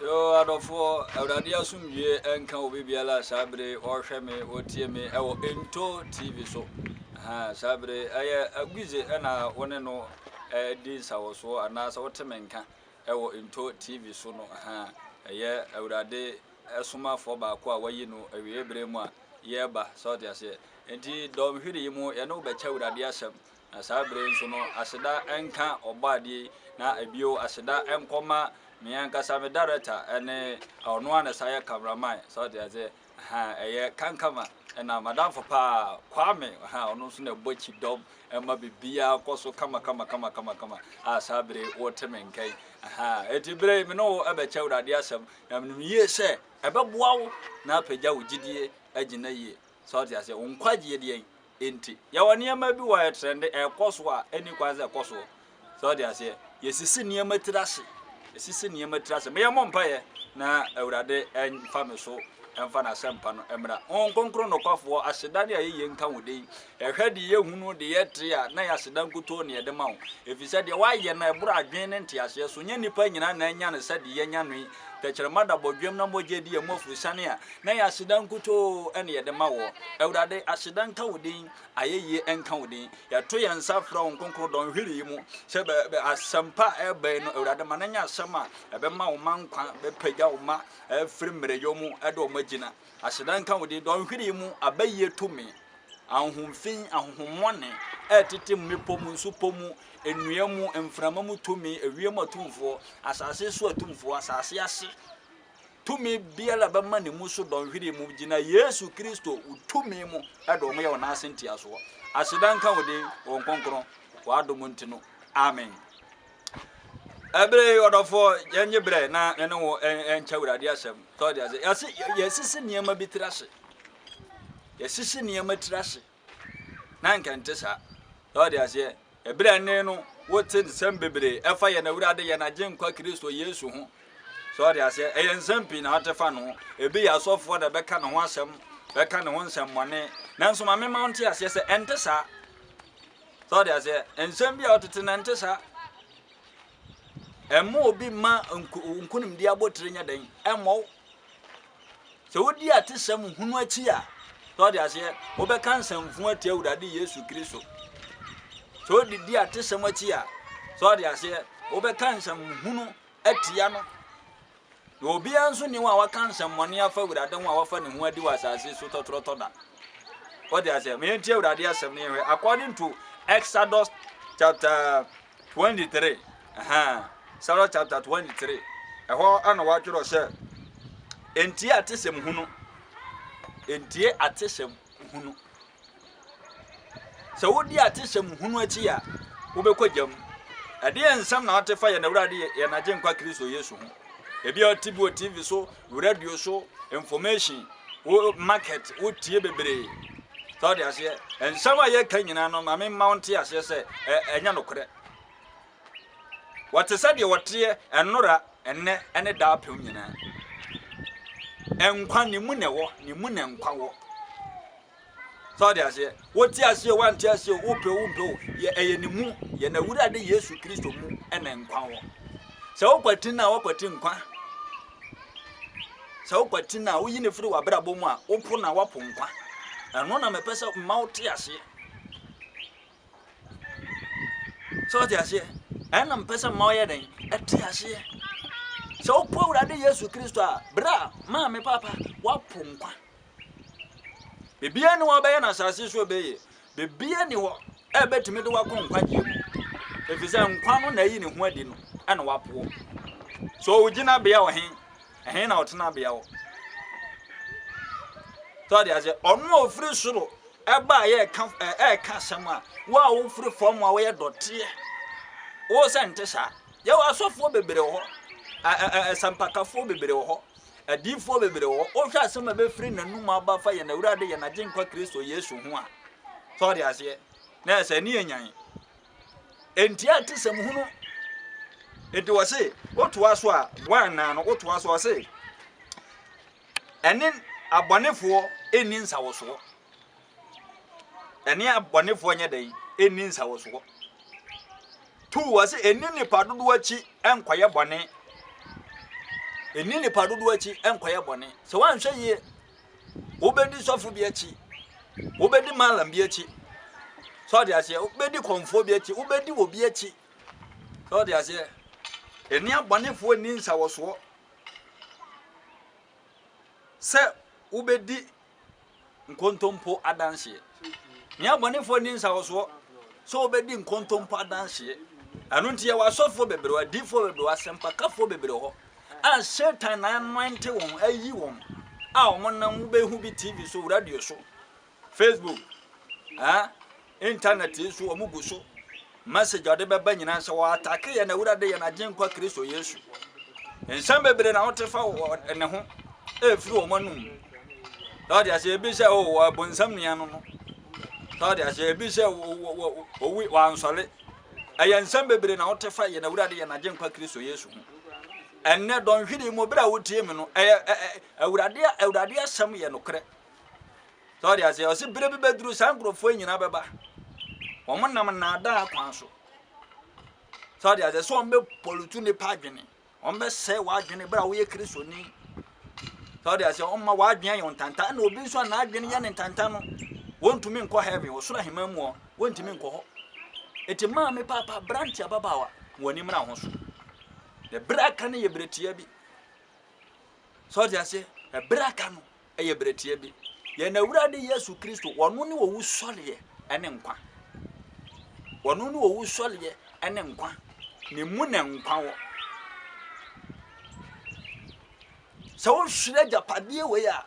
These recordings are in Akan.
Yoo adɔfoɔ, Awurade asomdwie nka obi biara a saa bere ɔrehwɛ me, ɔretie me ɛwɔ Nto TV so. Ahaa, saa bere ɛyɛ Aguize ɛna wo ne no ɛredi nsawɔsoɔ anaasɛ wote me nka ɛwɔ Nto TV so no. Ahaa, ɛyɛ Awurade somafoɔ baako a wayi no awieɛ bere mu a yɛreba, sɛ ɔte aseɛ. Enti dɔnhwere yi mu yɛne wo bɛkyɛ Awurade asɛm. Na saa bere yi nso no, aseda nka Ɔbɔadeɛ yi, na bio, aseda nkɔma me ankasa me director ne ɔno ara na ɛsan yɛ cameraman, sɛ ɔte aseɛ, ahaa, ɛyɛ Kankama, ɛna m'adamfo paa, Kwame, ahaa, ɔno nso na ɛbɔ kyidɔm ɛma biribiara kɔ so kama kama kama kama kama, a saa bere yi wote me nka yi, ahaa, enti bere yi me ne wo bɛkyɛ Awurade asɛm, na menim yie sɛ ɛbɛboa wo na apagya wo gyidie agyina yie, sɛ ɔte aseɛ, wo nkwagyeɛ deɛn Enti, yɛwɔ nneɛma bi wɔ a ɛtrɛnde, ɛrekɔ so a ɛnni kwan sɛ ɛkɔ soɔ. Sɛ ɔde aseɛ, yɛsisi nneɛma tiri ase. Yɛsisi nneɛma tiri ase. Meyɛ mmɔ mpaeɛ na Awurade mfa me so mfa n'asɛmpa no mmra. Honhom Kronkron nokwafoɔ, aseda ne ayɛyie nka wo din. Yɛhwɛ deɛ yɛhunu, deɛ yɛte a, na yɛ aseda nkutoo na yɛde ma wo. Ɛfiri sɛ deɛ woayɛ no ɛboro adwene ne nteaseɛ so. Nyɛ nnipa nyinaa na anya no sɛdeɛ yɛanya no yi. Tɛkyerɛma da bɔdwam na mogya di yɛn mu afurusiane a, na ɛyɛ aseda nkutoo na yɛde ma woɔ. Awurade, aseda nka wo din, ayɛyie nka wo din. Yɛto yɛn nsa frɛ wo Kronkron dɔnhwere yi mu sɛ asɛmpa a ɛreba yi no, Awurade, ma no nyɛ asɛm a ɛbɛma wo mma nkwa, bɛpagya wo mma afiri mmerɛyɔ mu de wɔn agyina. Aseda nka wo din. Dɔnhwere yi mu abayie tumi, ahonhomfi, ahonhommɔne a ɛtete mmepɔ mu, nsupɔ mu, nnua mu, mframa mu tumi, ewiem atumfoɔ, asase so atumfoɔ, asase ase tumi biara a bɛma ne mu so dɔnhwere mu gyina Yesu Kristo wo tumi mu de wɔn yɛ wɔn ase ntiasoɔ. Aseda nka wo din, wɔn kronkron, w'adom nti no. Amen. Ɛberɛ yi ɔdɔfoɔ yɛnye berɛ na yɛne wo nkyɛ Awurade asɛm. Sɛ ɔde ase. Yɛse yɛsisi nneɛma bi tiri ase. Yɛsisi nneɛma tiri ase. Na nka nte saa. Sɛ ɔde aseɛ. Ɛberɛ ɛne no wote nsɛm bebree ɛfa yɛn Awurade yɛn Agyenkwa Kristo Yesu ho. Sɛ ɔde aseɛ. Ɛyɛ nsɛm pii na wote fa ne ho. Ebi yɛ asɔfoɔ na ɛbɛka ne ho asɛm, bɛka ne ho nsɛmmɔne. Nanso ma mema wo nte aseɛ sɛ ɛnte saa. Sɛ ɔde aseɛ, nsɛm bi a ɔtete na ɛnte saa. Ɛmma obi mma nkonimdi abotire nyɛ dɛn, ɛmmɔ wo. Sɛ wodi atesɛm hunu akyi a, sɛ ɔde aseɛ, wobɛka nsɛmfo atia Awurade Yesu Kristo. Sɛ wodidi atesɛm akyi a, sɛ ɔde aseɛ, wobɛka nsɛm hunu atia no. Na obiara nso nni hɔ a waka nsɛmmɔne afa Awurade ho a wafa ne ho adi wɔ asase so tɔtorɔtɔ da. Wɔte aseɛ? Ma yɛntie Awurade asɛm no yɛhwɛ. According to Exodus chapter 23. Aha. Exodus chapter 23. Ɛhɔ ana wɔatwerɛ sɛ, Ntie atesɛm hunu. Ntie atesɛm hunu. Sɛ wodi atesɛm hunu akyi a, wobɛkɔ gya mu. Ɛdeɛn nsɛm na wote fa yɛn Awurade yɛn Agyenkwa Kristo Yesu ho? Ebi a wote bi wɔ TV so, radio so, information, wo market, wotie bebree. Sɛ wode aseɛ, nsɛm a yɛka nyinaa no, ma memma wo nte aseɛ sɛ ɛnyɛ nokorɛ. Wɔte sɛ deɛ wɔteɛ ɛnora, ɛnnɛ, ne daapem nyinaa. Nkwa ne mu na ɛwɔ, ne mu na nkwa wɔ. Sɛ ɔde aseɛ, wote aseɛ o, wante aseɛ o, wopɛ o, wompɛ o, yɛ ɛyɛ ne mu, yɛn Awurade Yesu Kristo mu na nkwa wɔ. Sɛ wokwati no a, woakwati nkwa. Sɛ wokwati no a, woyi no firi w'abrabɔ mu a, wopo no a, woapo nkwa. Ɛno na mepɛ sɛ mma wote aseɛ. Sɛ wote aseɛ, ɛna mpɛ sɛ mma woyɛ dɛn ɛte aseɛ. Sɛ wopo Awurade Yesu Kristo a, berɛ a maame papa woapo nkwa. Biribiara ni hɔ a wobɛyɛ no asase so ɛbɛyɛ. Biribiara ni hɔ a ɛbɛtumi de wakɔ nkwagyeɛ mu. Ɛfiri sɛ nkwa no na ayi ne ho adi no ɛna wapoɔ. So wo gyinabea wɔ he? Ɛhe na ɔtenabea wɔ? Sɛ ɔde aseɛ, ɔno a ɔfiri soro ɛba a yɛreka ɛreka asɛm a, wo a wofiri fam a woyɛ dɔteɛ, wo sɛ nte saa. Yɛwɔ asɔfoɔ bebree wɔ hɔ, ɛsɛmpakafoɔ bebree wɔ hɔ, adiyifoɔ bebree wɔ hɔ. Wohwɛ asɛm a ɛbɛfiri n'anum aba fa yɛn Awurade yɛn Agyenkwa Kristo Yesu ho a, sɛ ɔde aseɛ, na ɛsɛ ne yɛ nyan. Enti atesɛm hunu. Enti wɔse, wotoa so a, woanaa no, wotoa so ɔse, ɛne abɔnefoɔ nni nsawɔsoɔ. Ɛne abɔnefoɔ nyɛ dɛn? Ɛnni nsawɔsoɔ. Tu, wɔse, ɛnni nnipa dodoɔ akyi nkɔyɛ bɔne. Ɛnni nnipa dodoɔ akyi nkɔyɛ bɔne. Sɛ woanhwɛ yie, wobɛdi sɔfo bi akyi, wobɛdi malam bi akyi. Sɛ ɔde aseɛ, wobɛdi kɔmfoɔ bi akyi, wobɛdi obi akyi. Sɛ ɔde aseɛ, ɛni abɔnefoɔ nni nsawɔsoɔ sɛ wobɛdi nkontompo adanseɛ. Nea abɔnefoɔ nni nsawɔsoɔ sɛ wɔbɛdi nkontompo adanseɛ. Ɛno nti yɛwɔ asɔfoɔ bebree, adiyifoɔ bebree, asɛmpakafoɔ bebree hɔ a Satan na anointe wɔn, ayi wɔn a wɔn nam wobɛhu bi TV so, radio so, Facebook, ah, internet yi so wɔn gu so. Message a ɔde bɛba nyinaa sɛ wɔatake yɛn Awurade yɛn Agyenkwa Kristo Yesu. Nsɛm bebree na wote fa wɔ ne ho ɛfiri wɔn anum. Sɛ ɔde aseɛ ebi sɛ o oh, bonsam nua no no. Sɛ ɔde aseɛ ebi sɛ owi wansɔre. Ɛyɛ nsɛm bebree na wote fa yɛn Awurade yɛn Agyenkwa Kristo Yesu ho. Ɛnnɛ dɔnhwere mu bere a wotie me no ɛyɛ Awurade Awurade asɛm yɛ nokorɛ. Sɛ ɔde aseɛ, ɔse berɛ bi bɛduru saa nkurɔfoɔ yi nyinaa bɛba. Wɔn nam nnaadaa kwan so. Sɛ ɔde aseɛ, sɛ wɔn bɛ pɔlutu nipa adwene, wɔn bɛsɛe w'adwene berɛ a woyɛ Kristoni. Sɛ ɔde aseɛ, wɔn ma w'adwene ayɛ ntanta, ɛna obi nso a n'adwene yɛ ne ntanta no, wɔntumi nkɔ heaven, ɔsoro ahemman mu hɔ, wɔntumi nkɔ hɔ. Eti maame paapa, aberante ababaawa, wɔn ani mmra ho so. Na berɛ aka no yɛ berɛ tia bi. Sɛ ɔde aseɛ, ɛberɛ aka no yɛ berɛ tia bi. Yɛn Awurade Yesu Kristo, ɔno ne owusɔreɛ ne nkwa. Ɔno ne owusɔreɛ ne nkwa. Ne mu na nkwa wɔ. Sɛ wohwere agyapadeɛ wei a,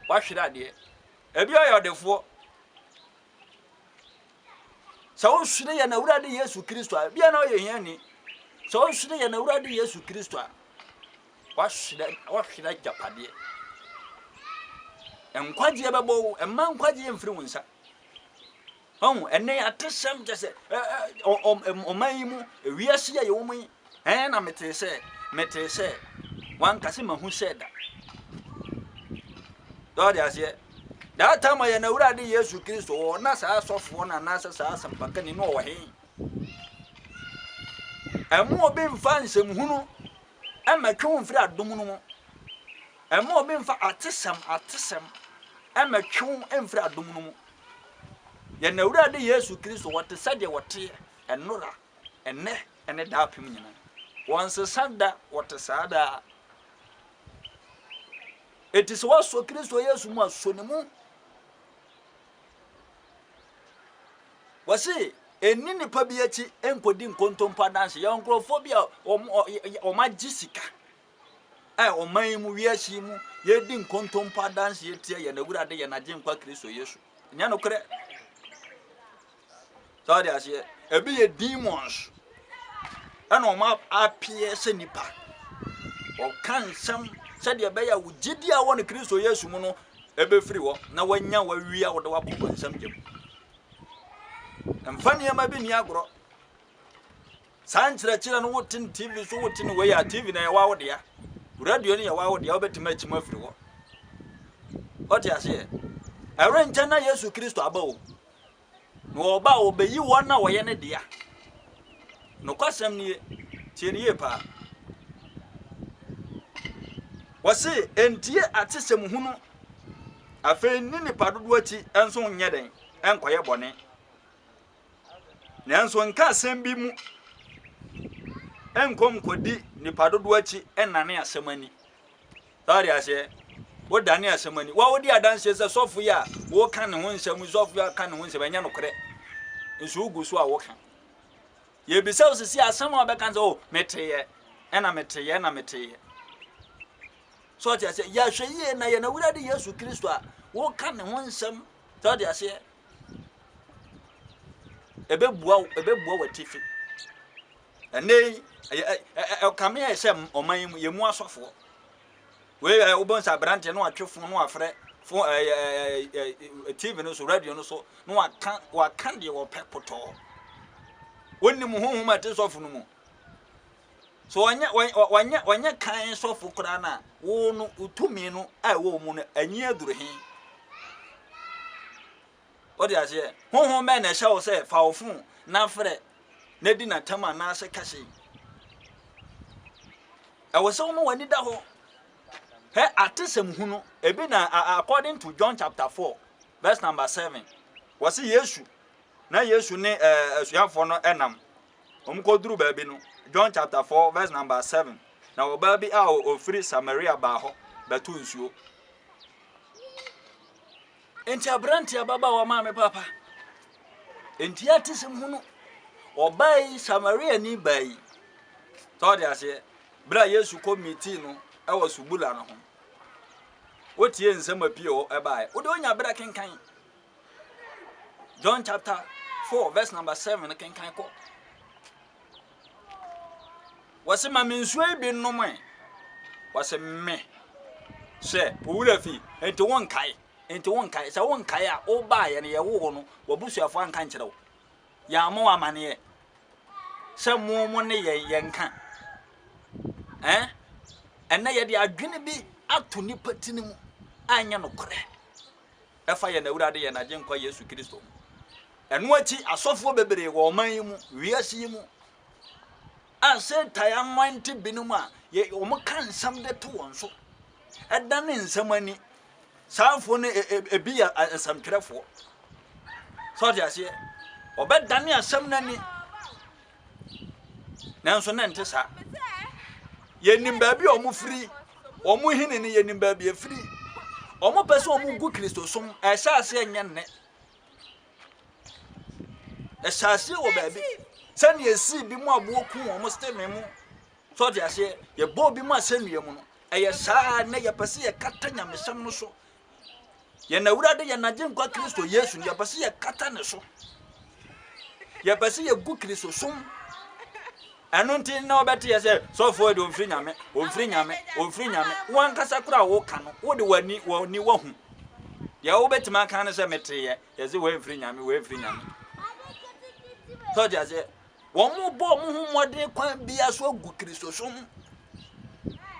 woahwere adeɛ. Ebi ɔyɛ ɔdefoɔ. Sɛ wohwere yɛn Awurade Yesu Kristo a, ebia na ɔyɛ hiani. Sɛ wohwere yɛn Awurade Yesu Kristo a, Woahwere woahwere agyapadeɛ. Nkwagyeɛ bɛbɔ wo, mma nkwagyeɛ mfiri wo nsa. Ɔhu, ɛnɛ yɛ atesɛm kyɛ sɛ ɔman yi mu, wiase a yɛwɔ mu yi, ɛn na metee sɛ, metee sɛ, wanka sɛ mahu sɛ da. Dɔɔ de aseɛ. That time a yɛn Awurade Yesu Kristo wɔ na saa asɔfoɔ no anaasɛ saa asɛmpakani no ɔwɔ he? Ɛmo obi mfa nsɛmhunu mmɛtwe wo mfiri adom no mu. Mma obi mfa atesɛm, atesɛm mmɛtwe wo mfiri adom no mu. Yɛn Awurade Yesu Kristo, ɔte sɛdeɛ ɔteɛ ɛnora, ɛnnɛ, ne daapem nyinaa. Ɔnsesa da, ɔte saa daa. Enti sɛ woasɔ Kristo Yesu mu a, sɔ ne mu. Wɔse ɛnni nipa bi akyi nkɔdi nkontompo adanse. Yɛwɔ nkurɔfoɔ bi a wɔn agye sika a ɔman yi mu, wiase yi mu, yɛdi nkontompo adanse tia yɛn Awurade, yɛn Agyenkwa Kristo Yesu. Ɛnyɛ nokorɛ. Sɛ ɔde aseɛ, ebi yɛ demons ɛna wɔn apeɛ sɛ nipa. Wɔka nsɛm sɛdeɛ ɛbɛyɛ a wo gyidi a wɔ no Kristo Yesu mu no ɛbɛfiri hɔ na wanya wawia wode wakɔ bɔnsam gyam. Mfa nneɛma bi nni agorɔ. Saa nkyerɛkyerɛ no wote no TV so wote no wei a TV na yɛ wawo dea. Radio no yɛ wawo dea wobɛtumi akyim afiri hɔ. Wote aseɛ? Ɛrenkyɛ na Yesu Kristo aba o. Na ɔba a ɔbɛyi wɔn a wɔyɛ ne dea. Nokwasɛm nie, tie no yie paa. Wɔse, ntie atesɛm hunu, afei nni nnipa dodoɔ akyi nso nyɛ dɛn nkɔyɛ bɔne. Nanso nka asɛm bi mu nkɔ nkɔdi nnipa dodoɔ akyi nnane asɛm ani. Sɛ ɔde aseɛ, wodane asɛm ani. Wa wodi adanseɛ sɛ sɔfo yi a woka ne ho nsɛm, sɔfo yi a ka ne ho nsɛm, ɛnyɛ nokorɛ. Nso wogu so a woka. Yɛbisa wo sisi asɛm a wobɛka sɛ, oh, meteeɛ, ɛna meteeɛ, ɛna meteeɛ. Sɛ ɔte aseɛ, yɛhwɛ yie na yɛn Awurade Yesu Kristo a woka ne ho nsɛm, sɛ ɔte aseɛ, ɛbɛbua wo, ɛbɛbua w'atifi. Ɛnnɛ yi, ɛkame ayɛ sɛ ɔman yi mu, yɛn mu asɔfoɔ. Wei ɛ wobɛhu sɛ aberanteɛ na watwe fon na wafrɛ fon ɛ ɛ ɛ TV no so, radio no so, na waka waka deɛ wɔpɛ potɔɔ. Wɔnnim honhom a ɛte sɔfo no mu. So wɔnyɛ wɔnyɛ wɔnyɛ kan sɔfo koraa na wo no tumi no a ɛwɔ mu no anyi aduru he. Wote aseɛ? Honhom bɛn na ɛhyɛ wo sɛ fa wo fon na frɛ na di n'atam anaasɛ ka sei? Ɛwɔ sɛ woma w'ani da hɔ. Hɛ atesɛm hunu ebi na according to John chapter 4 verse number 7 wɔse Yesu na Yesu ne asuafoɔ no nam wɔn kɔduru baabi no John chapter 4 verse number 7 na ɔbaa bi a ɔfiri Samaria baa hɔ bɛto nsuo. Enti aberante ababaawa maame papa enti atesɛm hunu ɔbaa yi Samariani baa yi sɛ ɔde aseɛ Bere a Yesu kɔ mitii no wɔ subura no ho, wotie nsɛm a pii hɔ ɛbaeɛ. Wode onya berɛ kenkan John chapter 4 verse number 7 no kenkan kɔ. Wɔse ma me nsuo yi bi nnom ɛ. Wɔse me sɛ owura fi nti wonkae nti wonkae sɛ wonkae a wobaeɛ no yɛwoo no w'abusuafoɔ anka nkyerɛ wo. Yɛammɔ wo amaneɛ sɛ mo mo ne yɛn yɛnka. Ɛn? Ɛnnɛ yɛde adwene bi ato nnipa tiri mu a ɛnyɛ nokorɛ ɛfa yɛn Awurade yɛn Agyenkwa Yesu Kristo ho. Ɛno akyi asɔfoɔ bebree wɔ ɔman yi mu, wiase yi mu, a Satan anointe binom a wɔn ka nsɛm de to wɔn so, ɛdane nsɛm ani. Saa mfoɔ no ebi yɛ nsɛmtwerɛfoɔ. Sɛ ɔte aseɛ, ɔbɛdane asɛm no ani. Nanso na ɛnte saa. Yɛnim baabi a wɔn firi, wɔn hene no yɛnim baabi efiri. Wɔn pɛ sɛ wɔn gu Kristosom, ɛhyɛ aseɛ nyɛ nnɛ. Ɛhyɛ aseɛ wɔ baabi. Sɛnea esii bi mu aboɔ ku wɔn steme mu. Sɛ ɔte aseɛ, yɛbɔ obi mu asɛnnua mu no, ɛyɛ saa na yɛpɛ sɛ yɛkata nyamesɛm no so. Yɛn Awurade, yɛn Agyenkwa Kristo Yesu no, yɛpɛ sɛ yɛkata ne so. Yɛpɛ sɛ yɛgu Kristo som. Ɛno nti na wɔbɛte yɛ sɛ sɔfoɔ de ɔmfiri Nyame, ɔmfiri Nyame, ɔmfiri Nyame. Wo ankasa koraa a woka no, wode w'ani w'ani wahu. Deɛ wobɛtumi aka ne sɛ meteeɛ, yɛse wei mfiri Nyame, wei mfiri Nyame. Sɛ ɔte aseɛ, Wɔbɔ wɔn ho mmɔden kwan biara so agu Kristosom.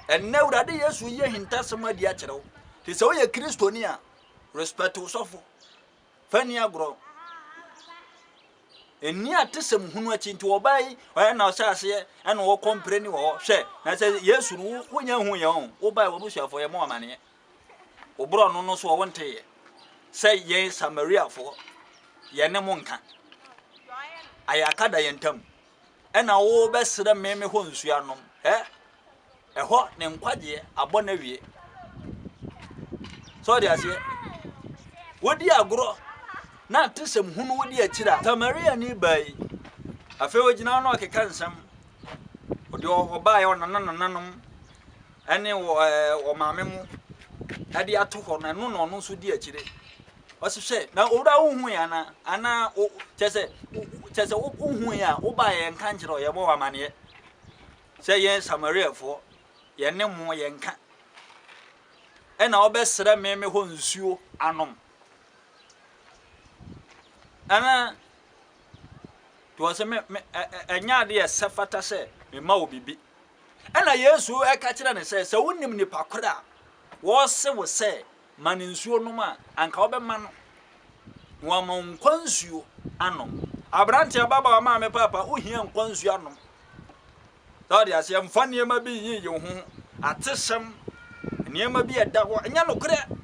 Ɛnnɛ Awurade Yesu yi ahintasɛm adi akyerɛ wo. Te sɛ woyɛ Kristoni a, respect wo sɔfo. Fa ni agorɔ. Nni atesɛm hunu akyi nti ɔbaa yi ɔyɛ na ɔhyɛ aseɛ ɛna ɔkɔ mprɛni wɔ hɔ. Hwɛ, na sɛ Yesu no wonya hu yɛn o, wobae w'abusuafoɔ yɛ mo amaneɛ. Wo borɔno no so ɔwo nteeɛ sɛ yɛn Samariafoɔ yɛne mo nka. Ayaka da yɛn ntam. Ɛna wobɛsrɛ me me hɔ nsuo anom. Ɛ ɛhɔ ne nkwagyeɛ abɔ no awie. Sɛ ɔde aseɛ. Wodi agorɔ na atesɛm hunu wodi akyiri a. Samariani baa yi, afei ogyina hɔ na ɔkeka nsɛm. Ɔde ɔbaeɛ ɔnana nananom ɛne wɔ ɛɛ ɔmaame mo ɛde ato hɔ no ɛno na ɔno nso di akyire. Ɔsi hwɛ na owura wohu yɛ ana ana o kyɛ sɛ kyɛ sɛ wohu yɛ a wobaa yɛn nka nkyerɛ yɛ bɔ wɔ amaneɛ sɛ yɛn Samariafoɔ yɛn ne mo yɛn nka ɛna ɔbɛsrɛ me me hɔ nsuo anom ana to ɔsɛ me me ɛnyɛ adeɛ ɛsɛ fata sɛ mema wo biribi. Ɛnna Yesu ka kyerɛɛ no sɛ, Sɛ wunim nipa koro a ɔrese wo sɛ ma no nsuo nom a, anka wobɛma no, na wama wo nkwa nsuo anom. Aberante, ababaawa, maame, paapa, wohia nkwa nsuo anom. Sɛ ɔde aseɛ, mfa nneɛma bi nyiyi wo ho, atesɛm, nneɛma bi a ɛda hɔ, ɛnyɛ nokorɛ.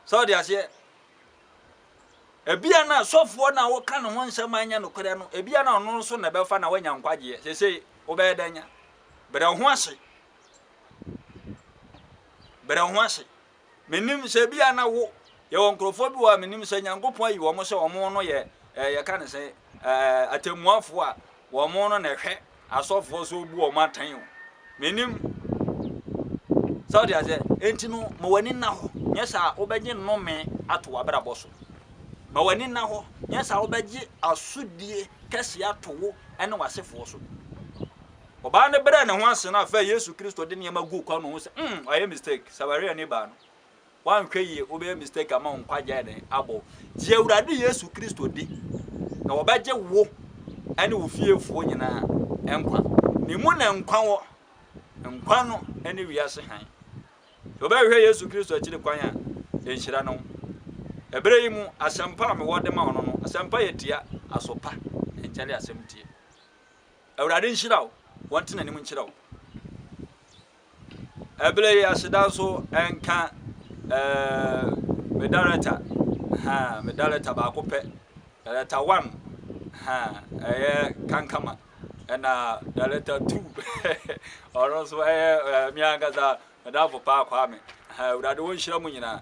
Sɛ ɔde aseɛ, Ebia na sɔfoɔ no a woka ne ho nsɛm a ɛnyɛ nokorɛ no, ebia na ɔno nso na ɛbɛfa na woanya nkwagyeɛ. Seesei wobɛyɛ dɛn anya? Brɛ wo ho ase. Brɛ wo ho ase. Menim sɛ ebia na wo, yɛwɔ nkurɔfoɔ bi wɔ a menim sɛ Nyankopɔn ayi wɔn sɛ wɔn no yɛ, eh, yɛka ne sɛ, eh, atemmuafoɔ a Wɔn no na ɛhwɛ asɔfoɔ so bu wɔn atɛn o. Menim. Sɛ wote aseɛ? Enti no, ma w'ani nna hɔ. Nyɛ saa a, wobɛgye nnome ato w'abrabɔ so. Ma w'ani nna hɔ. Nyɛ saa a, wobɛgye asodie kɛseɛ ato wo ne w'asefoɔ so. Ɔbaa no brɛɛ ne ho ase no, afei Yesu Kristo de nneɛma guu kwan mu ɔhu sɛ, hmm, wayɛ mistake. Samariani baa no. Woanhwɛ yie wobɛyɛ mistake ama wo nkwagye ayɛ dɛn abɔ wo. Gye Awurade Yesu Kristo di na wɔbɛgye wo ne wo fiefoɔ nyinaa nkwa. Ne mu na nkwa wɔ. Nkwa no ne wiase hann. Sɛ wobɛhwehwɛ Yesu Kristo akyiri kwan a, nhyira ne wo. Ɛberɛ yi mu, asɛmpa a mewɔ de ma wo no no, asɛmpa yɛ tia, aso pa nkyɛre asɛm tie. Awurade nhyira wo, wɔnte n'anim nkyerɛ wo. Ɛberɛ yi aseda nso nka ɛɛ me director, ha me director baako pɛ, director one, ha ɛyɛ Kankama, ɛna director two, ɔno nso ɛyɛ ɛɛ me ankasa medamfo paa Kwame. Ha Awurade wɔnhyira mu nyinaa.